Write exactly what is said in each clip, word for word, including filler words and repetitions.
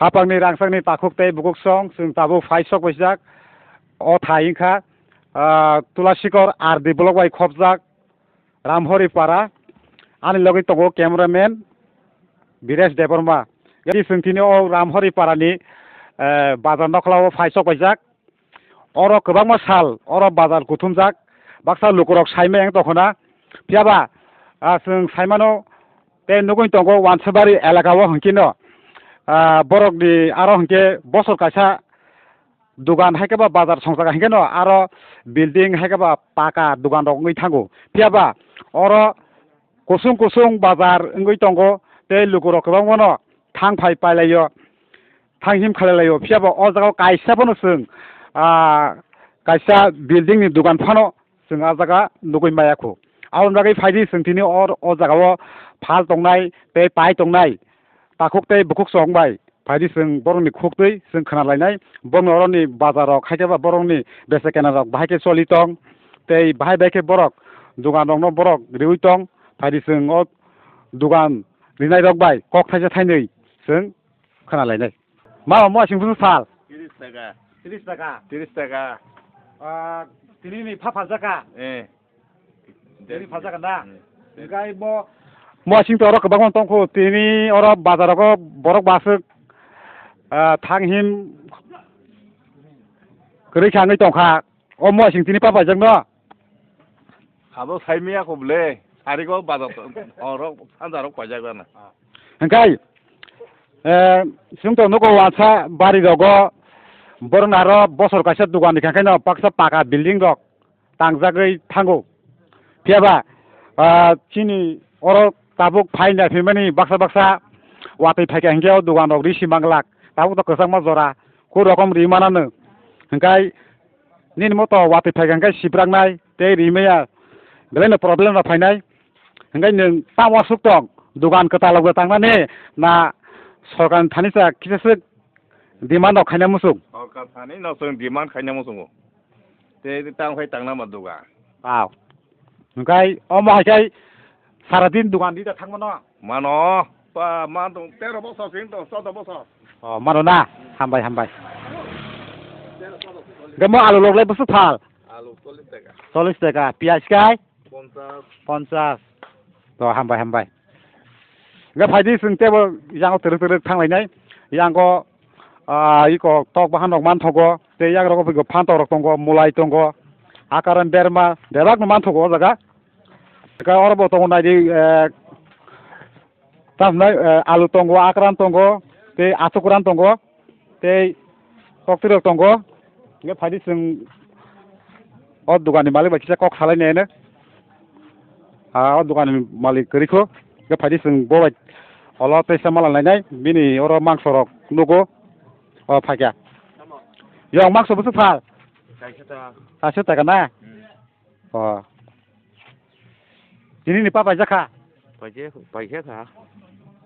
Hapangni rangchakni takhuk tei bukuksong chwng tabuk phai sok paijak. O thai wngkha, ah, Tulasikor R D block bai khopjak Ramhori para. Ani logi tongo cameraman Biresh Debbarma. Gari chwng tini o Ramhori parani, eh, bazar nokhlao phai sok paijak. Oro kwbangma sal, oro bazar kuthumjak, baksa lukurok saimaya wng tongkha na. Phiyaba, ah, chwng saimano tei nugwi tongo Wansabari elaka o hwnkhe no, ah, borokni aro hwnkhe bosor kaisa dugan hai khe ba bazar songchak hai khe no aro building hai khe ba paka dugan rok wngwi thango. Phiyaba oro kusung kusung bazar wngwi tongo tei lukurok kwbangmano thang phai pailaio, thang him khlailaio, phiyaba o jaga o kaisa phano chwng, ah, kaisa building ni dugan phano chwng ah jaga nugwi maya khu. Aboni bagwi phaidi chwng tini o, o jaga o phal tongnai tei pai tongnai takhuk tei bukhuk chwng bai. Phaidi chwng borokni khuktwi chwng khna lainai, borokni oroni bazar rok hai khe ba borokni bese kena rok bahai khe choli tong, tei bahai bahai khe borok dugan rokno borok riwi tong, phaidi chwng o dugan rinai rok bai kok thaisa thainwi chwng khna lainai. Mama mo asing busu sal? Tiris taka. Tiris taka. Tiris taka. Ah, tini ni pha phal jaka. Eh. Tini phal jaka na? Hmm. Hingkai mo, mo asing to oro kwbangma tongkhu, tini oro bazar rogo borok basuk, ah, thang him kwrwi kha wngwi tongkha. O mo asing tini pha paijak no? Abo saimaya kho bwle, sarigo bazar to, oro sanjaro paijak na. Hingkai, eh, chwng to nugo wansa bari rogo, borok aro bosor kaisa dugan rikha khe no baksa paka building rok tangjagwi thango. Phiyaba, ah, chini oro tabuk phai nai phaimani baksa baksa watwi phaikha hinkhe o dugan rok risi manglak. Tabuk to kwchangma jora, koi rokom ri manano. Hingkai nini moto watwi phaikha hinkhe sibraknai tei rimaya belaino problem rok phainai. Hingkai nwng tamo aswk tong, dugan kwtal rok tangnani na sorkar ni thani sa kisa swk demand rok khaina muchung? Sorkar thani no chwng demand khaina muchungo. Tei tang phai tangna ma dugan. Wow. Hingkai omo hai kai sara din dugan di da thangmano? Mano, pa, man tong tero bosor sing tong, choudo bosor. Oh, mano na? Hambai, hambai. Tero, choudo bosor. Hingkai mo alu lok lai busu phal? Alu chollish taka. Chollish taka. Piyaj kai? Ponchas. Ponchas. To, hambai, hambai. Hingke phaidi chwng tebo yango twrwk twrwk thanglainai. Yango, ah, iko tok bahan rok manthogo. Tei yagrok iko phantok rok tongo, mulai tongo. Akaran berma, bebak no manthogo o jaga. Hingke oro bo tongo naidi, eh, Tamhinai, eh, alu tongo, akran tongo, tei achukran tongo, tei koktwirok tongo. Hingke phaidi chwng o doganni malik bai kisa kok salainai hino. Ah, o doganni malik kwrwi kho. Hingke phaidi chwng bo bai olo teisa mala nainai, bini oro mangsorok nugo. O phaikha. Yong mangso bwswk phal? Kaisa ta. Kaisa taka na? Hmm. O. Tini ni pa paijak kha? Paijak, paijak kha.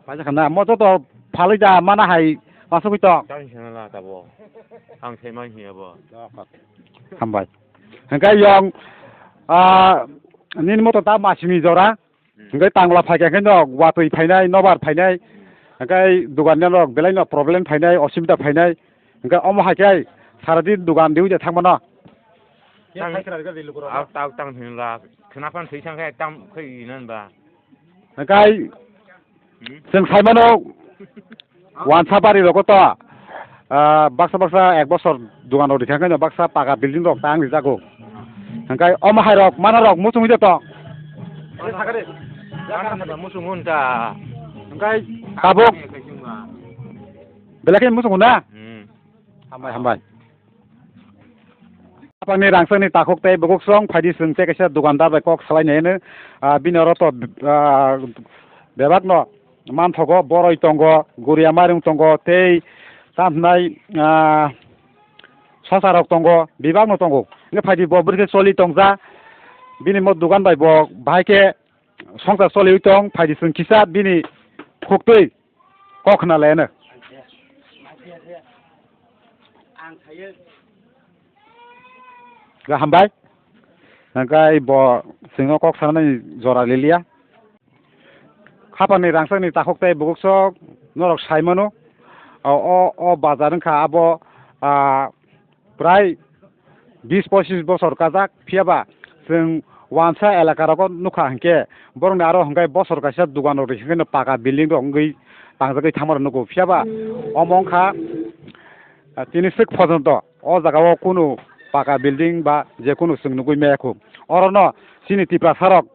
Paijak kha na? Mo joto phalwi da mana hai masugwi tong? Tang sina la tabo. Ang sai man hiya bo. Hambai. Hingkai yong, ah, nini moto ta masini jora. Hingke tangla phaikha khe no watwi phainai, nobar phainai. Hingke dogan rok belai no problem phainai, osubida phainai. Hingke omo hai khe sara din dogan riwi de thangmano. Tang, ah, tang, tang hinla, khna phan thwi sang khe tam khai ina ba. Hingke Hmm? chwng saimano wansa bari rogo to, ah, baksa baksa ek bosor dogan rok rikha khe baksa paka building rok tang rijago. Hingke omo hai rok mana rok muchung hide to. Mana muchung hun ta. Hingke tabuk belai khe muchung hun na? Hmm. Hambai, hambai. Apangni rangchakni takhuk tei bukuksong phaidi chwng tei kaisa dukandar bai kok salainai hino. Ah, bini oro to, ah, bebak no manthogo, boroi tongo, guria mairung tongo, tei tamhinai, ah, sosa rok tongo, bebak no tongo. Hingke phaidi bo bwrwi khe choli tongja, bini mo dukan bai bo bahai khe songsa choliwi tong, phaidi chwng kisa bini khuktwi kok khna leno. Ga hambai. Hingke bo chwngno kok sanani jora lilia. Khapangni rangchakni takhuk tei bukuksok norok saimano. o, o, o bazar wngkha abo, ah, prai bis pochis bosor kajak, phiyaba chwng wansa elaka rogo nukha hinkhe borokni aro hinkhe bosor kaisa dogan rok hinkhe paka building rok wngwi tangjagwi thangma rok nugo, phiyaba omo wngkha, ah, tini swk pojonto o jaga o kunu paka building ba je kunu chwng nugwi maya khu. Orono chini Tiprasa rok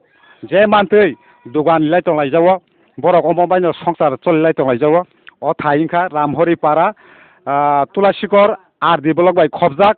je mantwi dogan lai tonglaijao, borok omo baino songsar cholilai tonglaijao. O thai wngkha Ramhori para, ah, Tulasikor R D block bai khobjak.